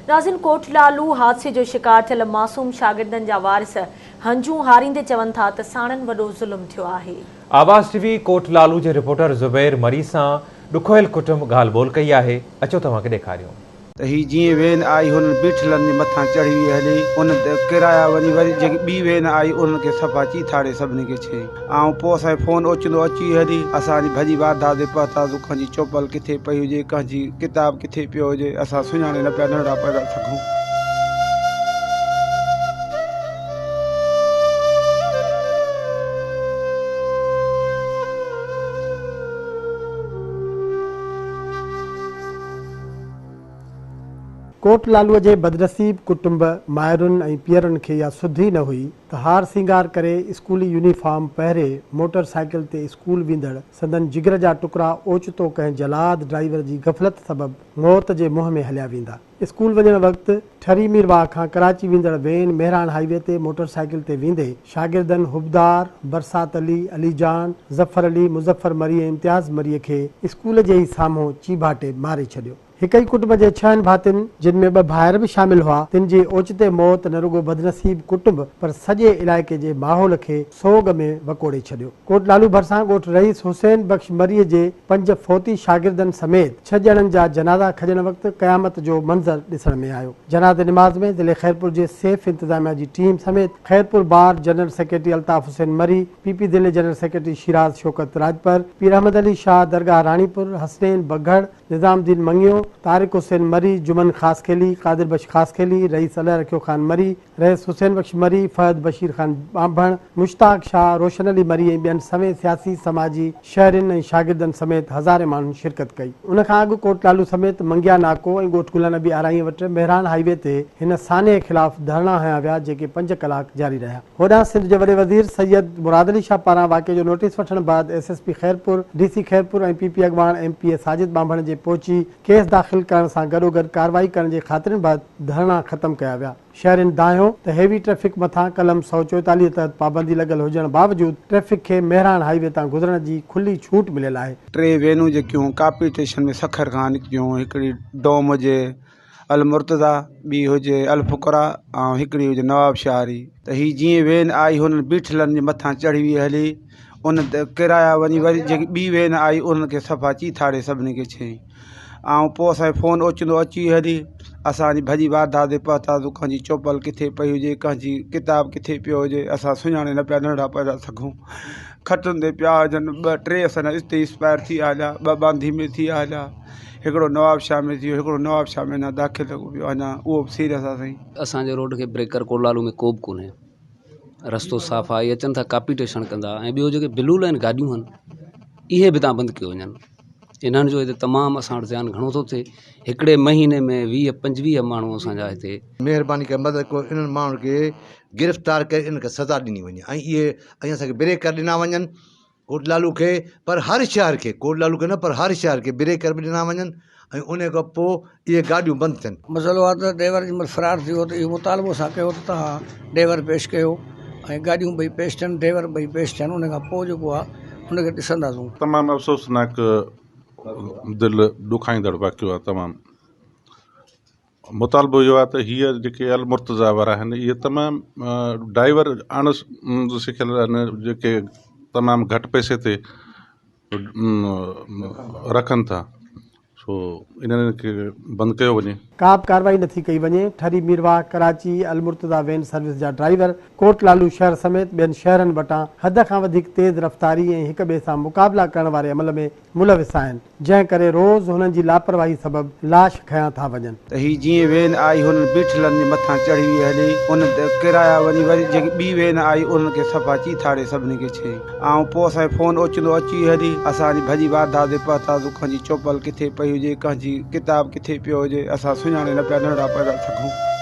ناظرين ڪوٽ لالو حادثي جو شڪار ٿيل معصوم شاگردن جا وارث هنجون هاريندي چون ٿا ته ساڻن وڏو ظلم ٿيو آهي. آواز ٽي وي ڪوٽ لالو جي رپورٽر زبير مري سان ڏکويل ڪٽنب ڳالهه ٻولهه ڪئي آهي، اچو توهان کي ڏيکاريون. ته هي جيئن وين آئي هنن بيٺلن جي مٿان چڙهي وئي هلي ان ڪرايا وڃي وري جيڪي ٻي وين آئي انهن کي صفا چيٿاڙي سڀني کي ڇئي آئون پوء اسان کي فون اوچتو اچي وئي هلي اسان وڃي ڀڄي واڌا تي پهتاسون ڪنهن جي چوپل ڪٿي پئي هجي ڪنهن جي ڪتاب ڪٿي پيو هجي اسان سڃاڻي نه پيا ننڍڙا پيدا سگهون. ڪوٽ لالوء جي بدنصيب ڪٽنب، مائرن ۽ پيئرن کي اها سڌ ئي نه هئي ته هار سينگار ڪري اسڪولي يونيفارم پهري موٽر سائيڪل تي اسڪول ويندڙ سندن جگر جا ٽڪرا اوچتو ڪنهن جلاد ڊرائيور جي غفلت سبب موت جي منهن ۾ هليا ويندا. اسڪول وڃڻ وقت ٺري ميرواهه کان ڪراچي ويندڙ وين مهراڻ هائي وي تي موٽر سائيڪل تي ويندي شاگردن حبدار، برسات علي، علي جان، ظفر علي، مظفر مري ۽ امتياز مريء کي اسڪول جي ئي سامهون چيڀاٽي ماري ڇڏيو. هڪ ئي ڪٽنب جي ڇهن ڀاتين، جن ۾ ٻه ڀائر به شامل هئا، تن جي اوچتي موت نه رڳو بدنصيب ڪٽنب پر سڄي علائقي جي ماحول کي سوڳ ۾ وڪوڙي ڇڏيو. ڪوٽ لالو ڀرسان ڳوٺ رئيس حسين بخش مريء جي پنج فوتي شاگردن سميت ڇهه ڄڻن جا جنازا کڄڻ وقت قيامت جو منظر ڏسڻ ۾ آيو. جنازي نماز ۾ ضلعي خيرپور جي سيف انتظاميا جي ٽيم سميت Khairpur bar general secretary Altaf Hussain Marri, P P ضلعي جنرل سيڪريٽري شيراز شوڪت راڄپر، پير احمد علي شاهه درگاهه راڻيپور، حسنين بگهڙ، نظام الدين مڱيو، طارق حسين مري، جمن خاصخيلي، قادر بخش خاصخيلي، رئيس الهه رکيو خان مري، رئيس حسين بخش مري، فهد بشير خان ٻانڀڻ، مشتاق شاهه، روشن علي مري ۽ ٻين سوين سياسي، سماجي، شهرين ۽ شاگردن سميت هزارين ماڻهن شرڪت ڪئي. ان کان اڳ ڪوٽ لالو سميت منگيا ناڪو ۽ ڳوٺ گل نبي آرائين وٽ مهراڻ هائي وي تي هن سانحي خلاف ڌرڻا هنيا ويا جيڪي پنج ڪلاڪ جاري رهيا. هوڏانهن سنڌ جي وڏي وزير سيد مراد علي شاهه پاران واقعي جو نوٽيس وٺڻ بعد S S P Khairpur, D C Khairpur ۽ P P اڳواڻ ايم پي اي ساجد ٻانڀڻ جي پهچي ڪيس داخل ڪرڻ سان گڏوگڏ ڪارروائي ڪرڻ جي خاطرين بعد ڌرڻا ختم ڪيا ويا. شهرين دانهيو ته هيوي ٽريفڪ مٿان قلم 144 تحت پابندي لڳل هجڻ باوجود ٽريفڪ کي مهراڻ هائي وي تان گذرڻ جي کلي ڇوٽ مليل آهي. ٽي وينون جيڪيون ڪاپيٽيشن ۾ سکر کان نڪتيون هڪڙي ڊوم هجي المرتضيٰ، ٻي هجي الفقراء ۽ هڪڙي هجي نواب شاهه ري ته هي جيئن وين آئي هنن بيٺلن جي مٿان چڙهي وئي هلي ان ڪرايا وڃي وري جيڪي ٻي وين آئي انهن کي صفا چيٿاڙي سڀني کي ڇئي ۽ پوء اسان کي فون اوچتو اچي وئي هلي اسان وڃي ڀڄي واڌا تي پهتاسون ڪنهن جي چوپل ڪٿي پئي هجي ڪنهن جي ڪتاب ڪٿي پيو هجي اسان سڃاڻي نه پيا ننڍڙا پيدا سگهون کٽن تي پيا هجن ٻه ٽي اسان جا اتي ايڪسپائر ٿي ويا هليا ٻه ٻانڌي ۾ ٿي ويا هليا هڪڙو نواب شاهه ۾ ٿي ويو هڪڙو نواب شاهه ۾ اڃا داخل لڳو پيو اڃا اهو به سيريس آ سائين. اسان جي روڊ کي بريڪر ڪولالو ۾ ڪو به ڪونهي رستو صاف آهي اهي اچن ٿا ڪاپيٽيشن ڪندا ۽ ٻيو جيڪي بلو لائن گاڏيون آهن اهي به تان بند ڪيو وڃن انهن جو هتي تمام اسان وٽ زيان گهڻو ٿو ٿئي هڪڙي مهيني ۾ 20 25 ماڻهو اسان جا هتي مهرباني ڪري مدد ڪيو انهن ماڻهن کي گرفتار ڪري انهن کي سزا ڏني وڃي ۽ اهي ۽ اسان کي بريڪر ڏنا وڃن ڪوٽ لالو کي پر هر شهر کي ڪوٽ لالو کي نه پر هر شهر کي بريڪر به ڏنا وڃن ۽ انهي کان پوء اهي گاڏيون بند ٿين. مسئلو آهي ته ڊرائيور جنهن مهل فرار ٿي ويو ته اهو مطالبو اسان ڪيو ته توهان ڊرائيور پيش ڪيو ۽ گاڏيون ٻئي پيش ٿين ڊرائيور ٻئي پيش ٿين ان کان پوء جيڪو آهي ان کي ڏسنداسون. تمام افسوسناڪ دل ڏکائيندڙ واقعو آهي تمام. مطالبو اهو آهي ته هيء جيڪي المرتضيٰ وارا آهن اهي تمام ڊرائيور اڻ سکيل آهن جيڪي تمام گهٽ پئسي تي رکن ٿا سو انهن کي بند ڪيو وڃي. ڪا به ڪارروائي نٿي ڪئي وڃي، ٺري ميرواهه، ڪراچي، المرتضيٰ وين سروس جا ڊرائيور ڪوٽ لالو شهر سميت ٻين شهرن وٽان حد کان وڌيڪ تيز رفتاري ۽ هڪ ٻئي سان مقابلا ڪرڻ واري عمل ۾ ملوث آهن، جنهن ڪري روز هنن جي لاپرواهي سبب لاش کنيا ٿا وڃن. ته هي جيئن وين آئي هنن بيٺلن جي مٿان چڙهي وئي هلي ان ڪرايا وڃي وري جيڪي ٻي وين آئي انهن کي صفا چيٿاڙي سڀني کي ڇئي آئون پوء اسان کي فون اوچتو اچي وئي هلي اسان وڃي ڀڄي واڌا تي پهتاسون ڪنهن جي چوپل ڪٿي پئي هجي ڪنهن جي ڪتاب ڪٿي پيو هجي اسان سڃاڻي نه پيا ننڍڙا پيدا سگهون.